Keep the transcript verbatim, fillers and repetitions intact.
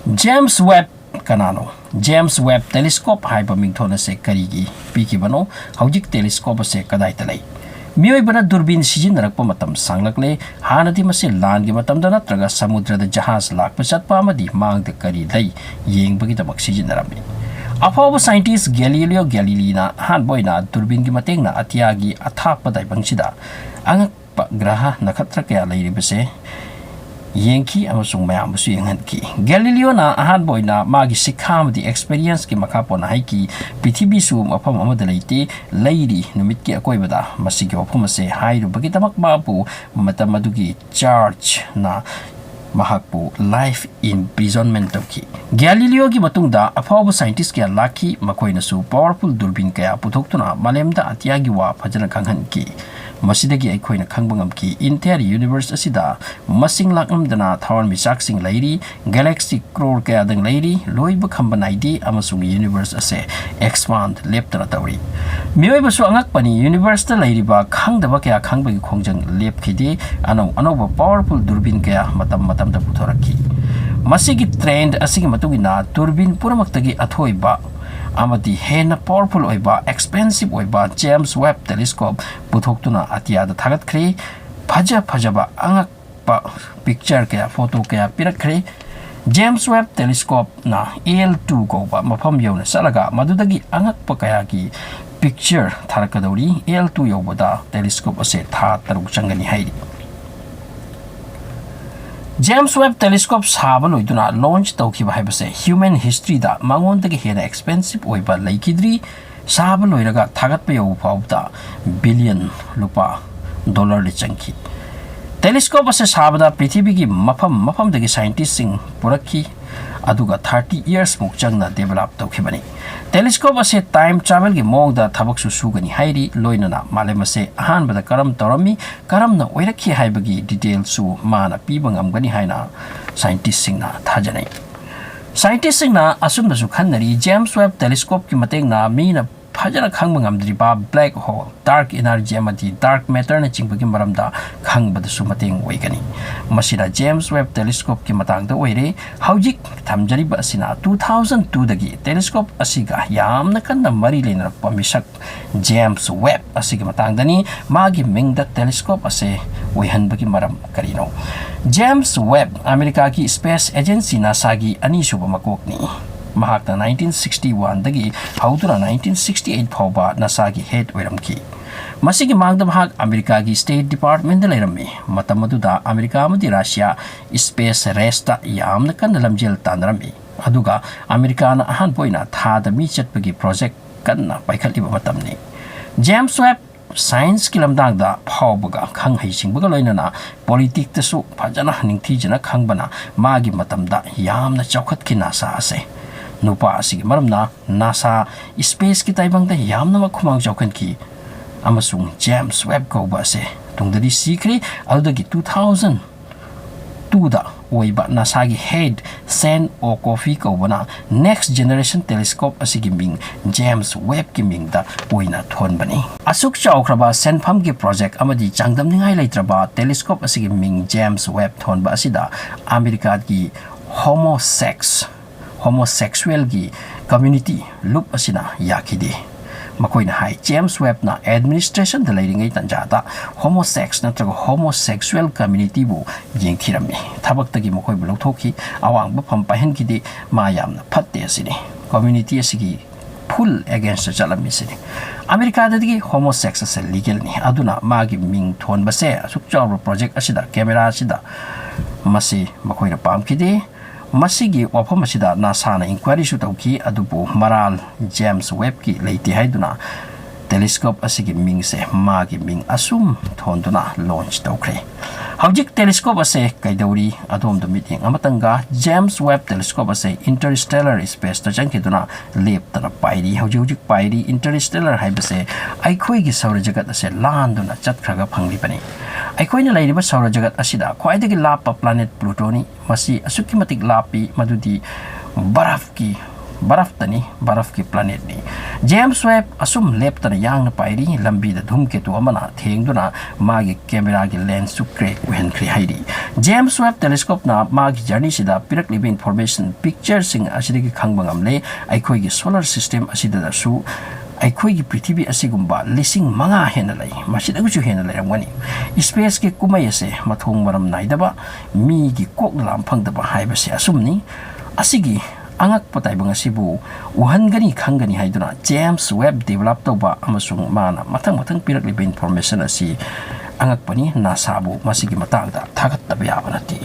James web ꯀꯅꯥꯅꯣ? James web telescope ꯍꯥꯏꯕ ꯃꯤꯡꯊꯣꯜ ꯑꯁꯦ ꯀꯔꯤꯒꯤ ꯄꯤꯈꯤꯕꯅꯣ? ꯍꯧꯖꯤꯛ ꯇꯦꯂꯤꯁꯀꯣꯞ ꯑꯁꯦ ꯀꯗꯥꯏꯗ ꯂꯩ? ꯃꯤꯑꯣꯏꯕꯅ ꯗꯨꯔꯕꯤꯟ ꯁꯤꯖꯤꯟꯅꯔꯛꯄ ꯃꯇꯝ ꯁꯥꯡꯂꯛꯂꯦ꯫ ꯍꯥꯟꯅꯗꯤ ꯃꯁꯤ ꯂꯥꯟꯒꯤ ꯃꯇꯝꯗ ꯅꯠꯇ꯭ꯔꯒ ꯁꯃꯨꯗ꯭ꯔꯗ ꯖꯍꯥꯖ ꯂꯥꯛꯄ ꯆꯠꯄ ꯑꯃꯗꯤ ꯃꯥꯡꯗ ꯀꯔꯤ ꯂꯩ ꯌꯦꯡꯕꯒꯤꯗꯃꯛ ꯁꯤꯖꯤꯟꯅꯔꯝꯃꯤ꯫ ꯑꯐꯥꯎꯕ ꯁꯥꯏꯟꯇꯤꯁ ꯒꯦꯂꯤꯂꯤꯑꯣ ꯒꯦꯂꯤꯂꯤꯅ ꯑꯍꯥꯟꯕ ꯑꯣꯏꯅ ꯗꯨꯔꯕꯤꯟꯒꯤ ꯃꯇꯦꯡꯅ ꯑꯇꯤꯌꯥꯒꯤ ꯑꯊꯥꯞꯄ ꯇꯥꯏꯕꯪꯁꯤꯗ ꯑꯉꯛꯄ ꯒ꯭ꯔꯍ ꯅꯈꯇ꯭ꯔ ꯀꯌꯥ ꯂꯩꯔꯤꯕꯁꯦ ꯌꯦꯡꯈꯤ ꯑꯃꯁꯨꯡ ꯃꯌꯥꯝꯕꯨꯁꯨ ꯌꯦꯡꯍꯟꯈꯤ꯫ ꯒꯦꯂꯤꯂꯤꯑꯣꯅ ꯑꯍꯥꯟꯕ ꯑꯣꯏꯅ ꯃꯥꯒꯤ ꯁꯤꯛꯈꯥ ꯑꯃꯗꯤ ꯑꯦꯛꯁꯄꯤꯔꯤꯌꯦꯟꯁꯀꯤ ꯃꯈꯥ ꯄꯣꯟꯅ ꯍꯥꯏꯈꯤ, "ꯄ꯭ꯔꯤꯊꯤꯕꯤꯁꯨ ꯃꯐꯝ ꯑꯃꯗ ꯂꯩꯇꯦ, ꯂꯩꯔꯤ ꯅꯨꯃꯤꯠꯀꯤ ꯑꯀꯣꯏꯕꯗ"꯫ ꯃꯁꯤꯒꯤ ꯋꯥꯐꯝ ꯑꯁꯦ ꯍꯥꯏꯔꯨꯕꯒꯤꯗꯃꯛ ꯃꯥꯕꯨ ꯃꯇꯝ ꯑꯗꯨꯒꯤ ꯆꯥꯔꯆꯅ ꯃꯍꯥꯛꯄꯨ life imprisonment ꯇꯧꯈꯤ꯫ ꯒꯦꯂꯤꯂꯤꯑꯣꯒꯤ ꯃꯇꯨꯡꯗ ꯑꯐꯥꯎꯕ ꯁꯥꯏꯟꯇꯤꯁ ꯀꯌꯥ ꯂꯥꯛꯈꯤ, ꯃꯈꯣꯏꯅꯁꯨ ꯄꯥꯋꯔꯐꯨꯜ ꯗꯨꯔꯕꯤꯟ ꯀꯌꯥ ꯄꯨꯊꯣꯛꯇꯨꯅ ꯃꯥꯂꯦꯝꯗ ꯑꯇꯤꯌꯥꯒꯤ ꯋꯥ ꯐꯖꯅ ꯈꯪꯍꯟꯈꯤ꯫ ꯃꯁꯤꯗꯒꯤ ꯑꯩꯈꯣꯏꯅ ꯈꯪꯕ ꯉꯝꯈꯤ, entire universe ꯑꯁꯤꯗ ꯃꯁꯤꯡ ꯂꯥꯛꯂꯝꯗꯅ ꯊꯋꯥꯟꯃꯤꯆꯥꯛꯁꯤꯡ ꯂꯩꯔꯤ, galaxy ꯀ꯭ꯔꯣꯔ ꯀꯌꯥꯗꯪ ꯂꯩꯔꯤ, ꯂꯣꯏꯕ ꯈꯝꯕ ꯅꯥꯏꯗꯦ, ꯑꯃꯁꯨꯡ universe ꯑꯁꯦ expand ꯂꯦꯞꯇꯅ ꯇꯧꯔꯤ꯫ ꯃꯤꯑꯣꯏꯕꯁꯨ ꯑꯉꯛꯄꯅꯤ, universeꯇ ꯂꯩꯔꯤꯕ ꯈꯪꯗꯕ ꯀꯌꯥ ꯈꯪꯕꯒꯤ ꯈꯣꯡꯖꯪ ꯂꯦꯞꯈꯤꯗꯦ꯫ ꯑꯅꯧ ꯑꯅꯧꯕ ꯄꯥꯋꯔꯐꯨꯜ ꯗꯨꯔꯕꯤꯟ ꯀꯌꯥ ꯃꯇꯝ ꯃꯇꯝꯗ ꯄꯨꯊꯣꯔꯛꯈꯤ꯫ ꯃꯁꯤꯒꯤ ꯇ꯭ꯔꯦꯟꯗ ꯑꯁꯤꯒꯤ ꯃꯇꯨꯡ ꯏꯟꯅ ꯗꯨꯔꯕꯤꯟ ꯄꯨꯝꯅꯃꯛꯇꯒꯤ ꯑꯊꯣꯏꯕ ꯑꯃꯗꯤ ꯍꯦꯟꯅ ꯄꯥꯋꯔꯐꯨꯜ ꯑꯣꯏꯕ, ꯑꯦꯛꯁꯄꯦꯟꯁꯤꯞ ꯑꯣꯏꯕ ꯖꯦꯝꯁ ꯋꯦꯕ ꯇꯦꯂꯤꯁꯀꯣꯞ ꯄꯨꯊꯣꯛꯇꯨꯅ ꯑꯇꯤꯌꯥꯗ ꯊꯥꯒꯠꯈ꯭ꯔꯦ꯫ ꯐꯖ ꯐꯖꯕ ꯑꯉꯛꯄ ꯄꯤꯛꯆꯔ ꯀꯌꯥ, ꯐꯣꯇꯣ ꯀꯌꯥ ꯄꯤꯔꯛꯈ꯭ꯔꯦ꯫ ꯖꯦꯝꯁ ꯋꯦꯕ ꯇꯦꯂꯤꯁꯀꯣꯞꯅ ꯑꯦꯜ ꯇꯨ ꯀꯧꯕ ꯃꯐꯝ ꯌꯧꯅ ꯆꯠꯂꯒ ꯃꯗꯨꯗꯒꯤ ꯑꯉꯛꯄ ꯀꯌꯥꯒꯤ ꯄꯤꯛꯆꯔ ꯊꯥꯔꯛꯀꯗꯧꯔꯤ꯫ ꯑꯦꯜ ꯇꯨ ꯌꯧꯕꯗ ꯇꯦꯂꯤꯁꯀꯣꯞ ꯑꯁꯦ ꯊꯥ ꯇꯔꯨꯛ ꯆꯪꯒꯅꯤ ꯍꯥꯏꯔꯤ꯫ ꯖꯦꯝꯁ ꯋꯦꯕ ꯇꯦꯂꯤꯁꯀꯣꯞ ꯁꯥꯕ ꯂꯣꯏꯗꯨꯅ ꯂꯣꯟꯆ ꯇꯧꯈꯤꯕ ꯍꯥꯏꯕꯁꯦ ꯍ꯭ꯌꯨꯃꯦꯟ ꯍꯤꯁꯇ꯭ꯔꯤꯗ ꯃꯉꯣꯟꯗꯒꯤ ꯍꯦꯟꯅ ꯑꯦꯛꯁꯄꯦꯟꯁꯤꯞ ꯑꯣꯏꯕ ꯂꯩꯈꯤꯗ꯭ꯔꯤ꯫ ꯁꯥꯕ ꯂꯣꯏꯔꯒ ꯊꯥꯒꯠꯄ ꯌꯧꯕ ꯐꯥꯎꯕꯗ ꯕꯤꯂꯤꯌꯟ ꯂꯨꯄꯥ ꯗꯣꯂꯔꯗꯤ ꯆꯪꯈꯤ꯫ ꯇꯦꯂꯤꯁꯀꯣꯞ ꯑꯁꯤ ꯁꯥꯕꯗ ꯄ꯭ꯔꯤꯊꯤꯕꯤꯒꯤ ꯃꯐꯝ ꯃꯐꯝꯗꯒꯤ ꯁꯥꯏꯟꯇꯤꯁꯁꯤꯡ ꯄꯨꯔꯛꯈꯤ, ꯑꯗꯨꯒ ꯊꯥꯔꯇꯤ ꯏꯌꯔꯁꯃꯨꯛ ꯆꯪꯅ ꯗꯦꯕꯂꯞ ꯇꯧꯈꯤꯕꯅꯤ꯫ ꯇꯦꯂꯤꯁꯀꯣꯞ ꯑꯁꯤ ꯇꯥꯏꯝ ꯇ꯭ꯔꯥꯚꯦꯜꯒꯤ ꯃꯑꯣꯡꯗ ꯊꯕꯛꯁꯨ ꯁꯨꯒꯅꯤ ꯍꯥꯏꯔꯤ, ꯂꯣꯏꯅꯅ ꯃꯥꯂꯦꯝ ꯑꯁꯦ ꯑꯍꯥꯟꯕꯗ ꯀꯔꯝ ꯇꯧꯔꯝꯃꯤ, ꯀꯔꯝꯅ ꯑꯣꯏꯔꯛꯈꯤ ꯍꯥꯏꯕꯒꯤ ꯗꯤꯇꯦꯜꯁꯨ ꯃꯥꯅ ꯄꯤꯕ ꯉꯝꯒꯅꯤ ꯍꯥꯏꯅ ꯁꯥꯏꯟꯇꯤꯁꯁꯤꯡꯅ ꯊꯥꯖꯅꯩ꯫ ꯁꯥꯏꯟꯇꯤꯁꯁꯤꯡꯅ ꯑꯁꯨꯝꯅꯁꯨ ꯈꯟꯅꯔꯤ, ꯖꯦꯝꯁ ꯋꯦꯕ ꯇꯦꯂꯤꯁꯀꯣꯞꯀꯤ ꯃꯇꯦꯡꯅ ꯃꯤꯅ ꯐꯖꯅ ꯈꯪꯕ ꯉꯝꯗ꯭ꯔꯤꯕ black hole, dark energy ꯑꯃꯗꯤ dark matterꯅꯆꯤꯡꯕꯒꯤ ꯃꯔꯝꯗ ꯈꯪꯕꯗꯁꯨ ꯃꯇꯦꯡ ꯑꯣꯏꯒꯅꯤ꯫ ꯃꯁꯤꯗ James Webb Telescopeꯀꯤ ꯃꯇꯥꯡꯗ ꯑꯣꯏꯔꯦ꯫ ꯍꯧꯖꯤꯛ ꯊꯝꯖꯔꯤꯕ ꯑꯁꯤꯅ two thousand twoꯗꯒꯤ telescope ꯑꯁꯤꯒ ꯌꯥꯝꯅ ꯀꯟꯅ ꯃꯔꯤ ꯂꯩꯅꯔꯛꯄ ꯃꯤꯁꯛ James Webb ꯑꯁꯤꯒꯤ ꯃꯇꯥꯡꯗꯅꯤ꯫ ꯃꯥꯒꯤ ꯃꯤꯡꯗ telescope ꯑꯁꯦ ꯑꯣꯏꯍꯟꯕꯒꯤ ꯃꯔꯝ ꯀꯔꯤꯅꯣ? James Webb ꯑꯃꯦꯔꯤꯀꯥꯒꯤ space agency NASAꯒꯤ ꯑꯅꯤꯁꯨꯕ ꯃꯀꯣꯛꯅꯤ꯫ ꯃꯍꯥꯛꯅ nineteen sixty oneꯗꯒꯤ ꯍꯧꯗꯨꯅ nineteen sixty eight ꯐꯥꯎꯕ NASAꯒꯤ head ꯑꯣꯏꯔꯝꯈꯤ꯫ ꯃꯁꯤꯒꯤ ꯃꯃꯥꯡꯗ ꯃꯍꯥꯛ ꯑꯃꯦꯔꯤꯀꯥꯒꯤ State Departmentꯗ ꯂꯩꯔꯝꯃꯤ꯫ ꯃꯇꯝ ꯑꯗꯨꯗ ꯑꯃꯦꯔꯤꯀꯥ ꯑꯃꯗꯤ ꯔꯁꯤꯌꯥ space raceꯇ ꯌꯥꯝꯅ ꯀꯟꯅ ꯂꯝꯖꯦꯜ ꯇꯥꯟꯅꯔꯝꯃꯤ꯫ ꯑꯗꯨꯒ ꯑꯃꯦꯔꯤꯀꯥꯅ ꯑꯍꯥꯟꯕ ꯑꯣꯏꯅ ꯊꯥꯗ ꯃꯤ ꯆꯠꯄꯒꯤ project ꯀꯟꯅ ꯄꯥꯏꯈꯠꯂꯤꯕ ꯃꯇꯝꯅꯤ꯫ James Webb scienceꯀꯤ ꯂꯝꯗꯥꯡꯗ ꯐꯥꯎꯕꯒ ꯈꯪ ꯍꯩꯁꯤꯡꯕꯒ ꯂꯣꯏꯅꯅ politicsꯇꯁꯨ ꯐꯖꯅ ꯅꯤꯡꯊꯤꯖꯅ ꯈꯪꯕꯅ ꯃꯥꯒꯤ ꯃꯇꯝꯗ ꯌꯥꯝꯅ ꯆꯥꯎꯈꯠꯈꯤ NASA ꯑꯁꯦ꯫ ꯅꯨꯄꯥ ꯑꯁꯤꯒꯤ ꯃꯔꯝꯅ NASA spaceꯀꯤ ꯇꯥꯏꯕꯪꯗ ꯌꯥꯝꯅꯃꯛ ꯈꯨꯃꯥꯡ ꯆꯥꯎꯈꯠꯈꯤ꯫ ꯑꯃꯁꯨꯡ James Webb ꯀꯧꯕ ꯑꯁꯦ ꯇꯨꯡꯗꯗꯤ ꯁꯤꯈ꯭ꯔꯦ꯫ ꯑꯗꯨꯗꯒꯤ two thousand twoꯗ ꯑꯣꯏꯕ NASAꯒꯤ head Sean O'Coffey ꯀꯧꯕꯅ next generation telescope ꯑꯁꯤꯒꯤ ꯃꯤꯡ James Webbꯀꯤ ꯃꯤꯡꯗ ꯑꯣꯏꯅ ꯊꯣꯟꯕꯅꯤ꯫ ꯑꯁꯨꯛ ꯆꯥꯎꯈ꯭ꯔꯕ ꯁꯦꯟꯐꯝꯒꯤ project ꯑꯃꯗꯤ ꯆꯥꯡꯗꯝꯅꯤꯡꯉꯥꯏ ꯂꯩꯇ꯭ꯔꯕ telescope ꯑꯁꯤꯒꯤ ꯃꯤꯡ James Webb ꯊꯣꯟꯕ ꯑꯁꯤꯗ ꯑꯃꯦꯔꯤꯀꯥꯒꯤ homosex, homosexualꯒꯤ community ꯂꯨꯞ ꯑꯁꯤꯅ ꯌꯥꯈꯤꯗꯦ꯫ ꯃꯈꯣꯏꯅ ꯍꯥꯏ, James Webbꯅ administrationꯗ ꯂꯩꯔꯤꯉꯩ ꯇꯥꯟꯖꯥꯗ homosex ꯅꯠꯇ꯭ꯔꯒ homosexual communityꯕꯨ ꯌꯦꯡꯊꯤꯔꯝꯃꯤ, ꯊꯕꯛꯇꯒꯤ ꯃꯈꯣꯏꯕꯨ ꯂꯧꯊꯣꯛꯈꯤ, ꯑꯋꯥꯡꯕ ꯐꯝ ꯄꯥꯏꯍꯟꯈꯤꯗꯦ, ꯃꯥ ꯌꯥꯝꯅ ꯐꯠꯇꯦ ꯑꯁꯤꯅꯤ꯫ Community ꯑꯁꯤꯒꯤ full againstꯇ ꯆꯠꯂꯝꯃꯤ ꯁꯤꯅꯤ꯫ ꯑꯃꯦꯔꯤꯀꯥꯗꯗꯤ homosex ꯑꯁꯦ legalꯅꯤ, ꯑꯗꯨꯅ ꯃꯥꯒꯤ ꯃꯤꯡ ꯊꯣꯟꯕꯁꯦ ꯑꯁꯨꯛ ꯆꯥꯎꯕ project ꯑꯁꯤꯗ, camera ꯑꯁꯤꯗ, ꯃꯁꯤ ꯃꯈꯣꯏꯅ ꯄꯥꯝꯈꯤꯗꯦ꯫ ꯃꯁꯤꯒꯤ ꯋꯥꯐꯝ ꯑꯁꯤꯗ NASAꯅ inquiryꯁꯨ ꯇꯧꯈꯤ, ꯑꯗꯨꯕꯨ ꯃꯔꯥꯜ James Webbꯀꯤ ꯂꯩꯇꯦ ꯍꯥꯏꯗꯨꯅ telescope ꯑꯁꯤꯒꯤ ꯃꯤꯡꯁꯦ ꯃꯥꯒꯤ ꯃꯤꯡ ꯑꯁꯨꯝ ꯊꯣꯟꯗꯨꯅ launch ꯇꯧꯈ꯭ꯔꯦ꯫ ꯍꯧꯖꯤꯛ telescope ꯑꯁꯦ ꯀꯩꯗꯧꯔꯤ? ꯑꯗꯣꯝꯗ ꯃꯤꯠꯌꯦꯡ ꯑꯃꯇꯪꯒ꯫ James Webb telescope ꯑꯁꯦ interstellar spaceꯇ ꯆꯪꯈꯤꯗꯨꯅ ꯂꯦꯞꯇꯅ ꯄꯥꯏꯔꯤ꯫ ꯍꯧꯖꯤꯛ ꯍꯧꯖꯤꯛ ꯄꯥꯏꯔꯤ꯫ Interstellar ꯍꯥꯏꯕꯁꯦ ꯑꯩꯈꯣꯏꯒꯤ ꯁꯧꯔ ꯖꯒꯠ ꯑꯁꯦ ꯂꯥꯟꯗꯨꯅ ꯆꯠꯈ꯭ꯔꯒ ꯐꯪꯂꯤꯕꯅꯤ꯫ ꯑꯩꯈꯣꯏꯅ ꯂꯩꯔꯤꯕ ꯁꯧꯔ ꯖꯒꯠ ꯑꯁꯤꯗ ꯈ꯭ꯋꯥꯏꯗꯒꯤ ꯂꯥꯞꯄ planet Plutoꯅꯤ꯫ ꯃꯁꯤ ꯑꯁꯨꯛꯀꯤ ꯃꯇꯤꯛ ꯂꯥꯞꯄꯤ ꯃꯗꯨꯗꯤ ꯕꯔꯐꯀꯤ, ꯕꯔꯐꯇꯅꯤ, ꯕꯔꯐꯀꯤ planetꯅꯤ꯫ ꯖꯦꯝꯁ ꯋꯦꯕ ꯑꯁꯨꯝ ꯂꯦꯞꯇꯅ ꯌꯥꯡꯅ ꯄꯥꯏꯔꯤ꯫ ꯂꯝꯕꯤꯗ ꯙꯨꯝꯀꯦꯇꯨ ꯑꯃꯅ ꯊꯦꯡꯗꯨꯅ ꯃꯥꯒꯤ ꯀꯦꯃꯦꯔꯥꯒꯤ ꯂꯦꯟꯁꯁꯨ ꯀ꯭ꯔꯦꯛ ꯑꯣꯏꯍꯟꯈ꯭ꯔꯦ ꯍꯥꯏꯔꯤ꯫ ꯖꯦꯝꯁ ꯋꯦꯕ ꯇꯦꯂꯦꯁꯀꯣꯞꯅ ꯃꯥꯒꯤ ꯖꯔꯅꯤꯁꯤꯗ ꯄꯤꯔꯛꯂꯤꯕ ꯏꯟꯐꯣꯔꯃꯦꯁꯟ ꯄꯤꯛꯆꯔꯁꯤꯡ ꯑꯁꯤꯗꯒꯤ ꯈꯪꯕ ꯉꯝꯂꯦ, ꯑꯩꯈꯣꯏꯒꯤ ꯁꯣꯂꯔ ꯁꯤꯁꯇꯦꯝ ꯑꯁꯤꯗꯁꯨ ꯑꯩꯈꯣꯏꯒꯤ ꯄ꯭ꯔꯤꯊꯤꯕꯤ ꯑꯁꯤꯒꯨꯝꯕ ꯂꯤꯁꯤꯡ ꯃꯉꯥ ꯍꯦꯟꯅ ꯂꯩ, ꯃꯁꯤꯗꯒꯤꯁꯨ ꯍꯦꯟꯅ ꯂꯩꯔꯝꯒꯅꯤ꯫ ꯏꯁꯄꯦꯁꯀꯤ ꯀꯨꯝꯍꯩ ꯑꯁꯦ ꯃꯊꯣꯡ ꯃꯔꯝ ꯅꯥꯏꯗꯕ, ꯃꯤꯒꯤ ꯀꯣꯛꯅ ꯂꯥꯝ ꯐꯪꯗꯕ ꯍꯥꯏꯕꯁꯦ ꯑꯁꯨꯝꯅꯤ꯫ ꯑꯁꯤꯒꯤ ꯑꯉꯛꯄ ꯇꯥꯏꯕꯪ ꯑꯁꯤꯕꯨ ꯎꯍꯟꯒꯅꯤ, ꯈꯪꯒꯅꯤ ꯍꯥꯏꯗꯨꯅ ꯖꯦꯝꯁ ꯋꯦꯕ ꯗꯤꯕꯦꯂꯞ ꯇꯧꯕ ꯑꯃꯁꯨꯡ ꯃꯥꯅ ꯃꯊꯪ ꯃꯊꯪ ꯄꯤꯔꯛꯂꯤꯕ ꯏꯟꯐꯣꯔꯃꯦꯁꯟ ꯑꯁꯤ ꯑꯉꯛꯄꯅꯤ꯫ ꯅꯥꯁꯥꯕꯨ ꯃꯁꯤꯒꯤ ꯃꯇꯥꯡꯗ ꯊꯥꯒꯠꯇꯕ ꯌꯥꯕ ꯅꯠꯇꯦ꯫